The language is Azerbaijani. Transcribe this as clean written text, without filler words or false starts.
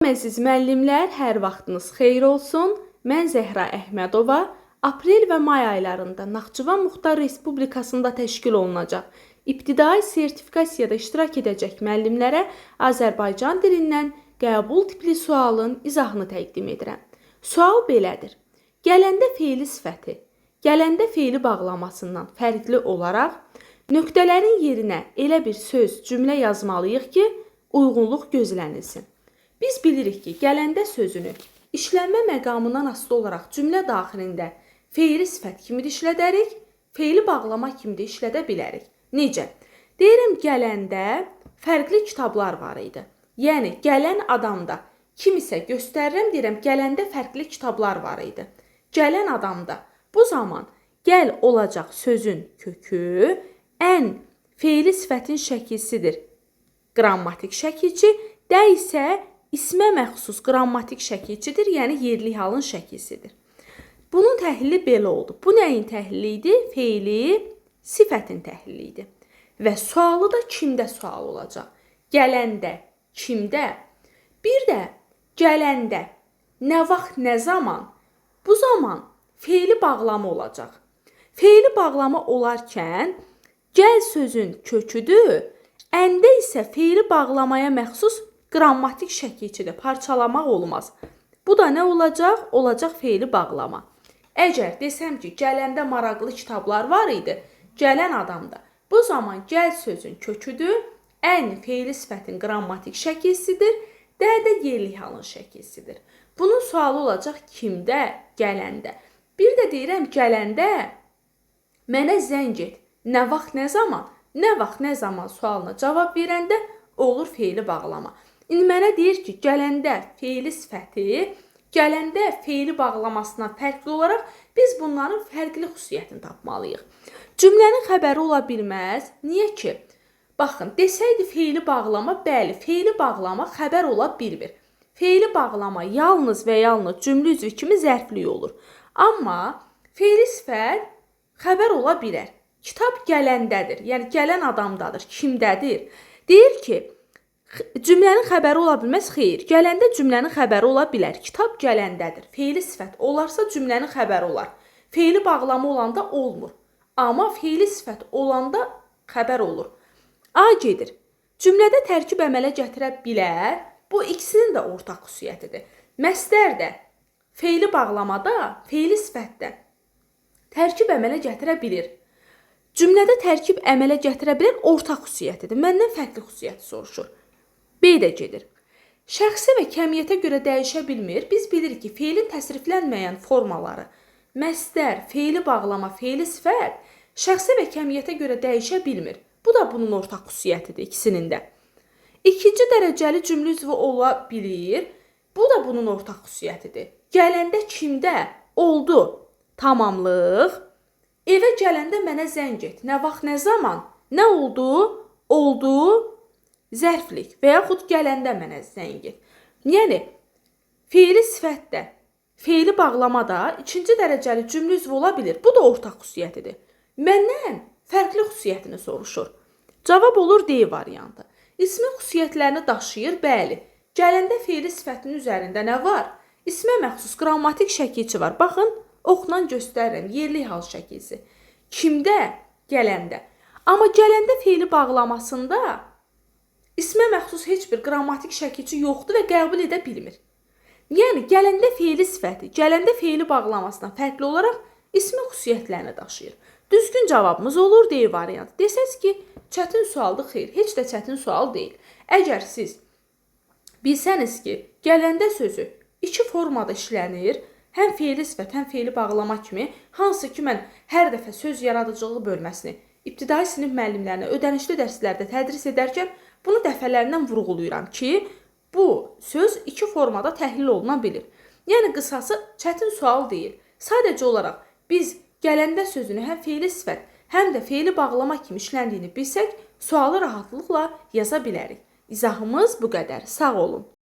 Əziz müəllimlər, hər vaxtınız xeyir olsun. Mən Zəhra Əhmədova. Aprel və may aylarında Naxçıvan Muxtar Respublikasında təşkil olunacaq ibtidai sertifikasiyada iştirak edəcək müəllimlərə Azərbaycan dilindən qəbul tipli sualın izahını təqdim edirəm. Sual belədir. Gələndə feili sifəti, gələndə feili bağlamasından fərqli olaraq nöqtələrin yerinə elə bir söz, cümlə yazmalıyıq ki, uyğunluq gözlənilsin. Biz bilirik ki, gələndə sözünü işlənmə məqamından asılı olaraq cümlə daxilində feili sifət kimi də işlədərik, feili bağlama kimi də işlədə bilərik. Necə? Deyirəm gələndə fərqli kitablar var idi. Yəni gələn adamda kimisə göstərirəm, deyirəm gələndə fərqli kitablar var idi. Gələn adamda. Bu zaman gəl olacaq sözün kökü, ən feili sifətin şəkilsidir. Qrammatik şəkilçi, də isə ismə məxsus qrammatik şəkilçidir, yəni yerlik halın şəkilsidir. Bunun təhlili belə oldu. Bu nəyin təhlili idi? Feili sifətin təhlili idi. Və sualı da kimdə sual olacaq? Gələndə, kimdə? Bir də gələndə, nə vaxt, nə zaman? Bu zaman feili bağlama olacaq. Feili bağlama olarkən gəl sözün köküdür, əndə isə feili bağlamaya məxsus qrammatik şəkilçidir. Parçalamaq olmaz. Bu da nə olacaq? Olacaq feili bağlama. Əgər desəm ki, gələndə maraqlı kitablar var idi, gələn adamda. Bu zaman gəl sözün köküdür, ən feili sifətin qrammatik şəkilsidir, də də yerlik halın şəkilsidir. Bunun sualı olacaq kimdə? Gələndə. Bir də deyirəm gələndə mənə zəng et. Nə vaxt, nə zaman? Nə vaxt, nə zaman sualına cavab verəndə olur feili bağlama. İndi mənə deyir ki, gələndə feili sifəti, gələndə feili bağlamasından fərqli olaraq biz bunların fərqli xüsusiyyətini tapmalıyıq. Cümlənin xəbəri ola bilməz. Niyə ki? Baxın, desəydi feili bağlama, bəli, feili bağlama xəbər ola bilmir. Feili bağlama yalnız və yalnız cümlə üzvü kimi zərflik olur. Amma feili sifət xəbər ola bilər. Kitab gələndədir, yəni gələn adamdadır, kimdədir? Deyir ki, cümlənin xəbəri ola bilməz, xeyr. Gələndə cümlənin xəbəri ola bilər. Kitab gələndədir. Feili sifət olarsa cümlənin xəbəri olar. Feili bağlama olanda olmur. Amma feili sifət olanda xəbər olur. A gedir. Cümlədə tərkib əmələ gətirə bilər. Bu ikisinin də ortaq xüsusiyyətidir. Məstər də feili bağlamada, feili sifətdə tərkib əmələ gətirə bilir. Cümlədə tərkib əmələ gətirə bilər ortaq xüsusiyyətidir. Məndən fərqli xüsusiyyəti soruşur. B də gedir. Şəxsə və kəmiyyətə görə dəyişə bilmir. Biz bilirik ki, feilin təsriflənməyən formaları, məstər, feili bağlama, feili sifət şəxsə və kəmiyyətə görə dəyişə bilmir. Bu da bunun ortaq xüsusiyyətidir ikisinin də. İkinci dərəcəli cümlə üzvü ola bilir. Bu da bunun ortaq xüsusiyyətidir. Gələndə kimdə? Oldu. Tamamlıq. Evə gələndə mənə zəng et. Nə vaxt, nə zaman? Nə oldu? Oldu. Zərflik və yaxud gələndə mənə zəng et. Yəni feili sifət də, feili bağlama da ikinci dərəcəli cümlə üzvü ola bilir. Bu da ortaq xüsusiyyətidir. Məndən fərqli xüsusiyyətini soruşur. Cavab olur D variantı. İsmin xüsusiyyətlərini daşıyır, bəli. Gələndə feili sifətinin üzərində nə var? İsmə məxsus qrammatik şəkilçi var. Baxın, oxla göstərirəm, yerlik hal şəkilsi. Kimdə? Gələndə. Amma gələndə feili bağlamasında ismə məxsus heç bir qrammatik şəkilçi yoxdur və qəbul edə bilmir. Yəni gələndə feili sifəti, gələndə feili bağlamasından fərqli olaraq ismin xüsusiyyətlərini daşıyır. Düzgün cavabımız olur D variantı. Desəz ki, çətin sualdır, xeyr, heç də çətin sual deyil. Əgər siz bilsəniz ki, gələndə sözü iki formada işlənir, həm feili sifət, həm feili bağlama kimi, hansı ki mən hər dəfə söz yaradıcılığı bölməsini ibtidai sinif müəllimlərinə ödənişli dərslərdə tədris edərkən bunu dəfələrlə vurğulayıram ki, bu söz iki formada təhlil oluna bilir. Yəni qısası çətin sual deyil. Sadəcə olaraq biz gələndə sözünü həm feili sifət, həm də feili bağlama kimi işləndiyini bilsək, sualı rahatlıqla yaza bilərik. İzahımız bu qədər. Sağ olun.